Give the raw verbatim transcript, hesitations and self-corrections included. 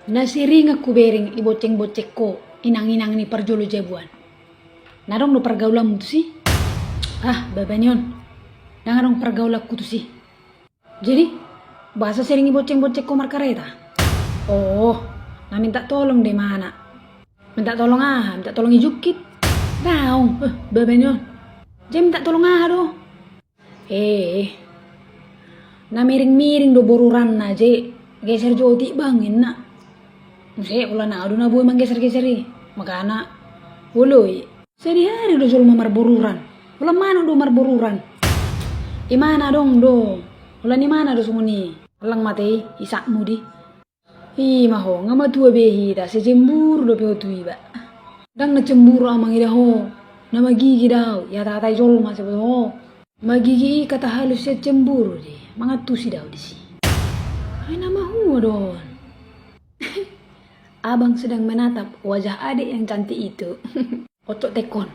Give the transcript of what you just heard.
Na sering hubereng ibonceng-bonceng ho inang-inang ni parjolo jabuan. Na adong do pergaulanmu tusi? Ah, baba ni on. Ndang adong pergaulanku tusi. Jadi, boasa sering ibonceng-bonceng ho markareta? Oh, na minta tolong do imana. Minta tolong aha? Minta tolong ijungkit? Daong, eh, baba ni on. Jadi minta tolong aha do? Eh, na miring-miring do boruranna, jadi geser jo otik bang inna. Muse, holan au do na boi manggeser-geser i. Makana, olo i. Sadihari do jolma marboruran. Holan manuk do marboruran. Imana adong do. Holan imana do songon i. Allang mate i, isakmu di. I ma ho, nga matua be hita, sai cemburu dope ho tu iba. Ndang na cemburu au mangida ho. Na magigi do au, ihatahata i jolma sai boto ho. Magigi i kata halus sian cemburu di, mangantusi do au disi. Ai na mahua do on. Abang sedang menatap wajah adik yang cantik itu. Ocok tekon.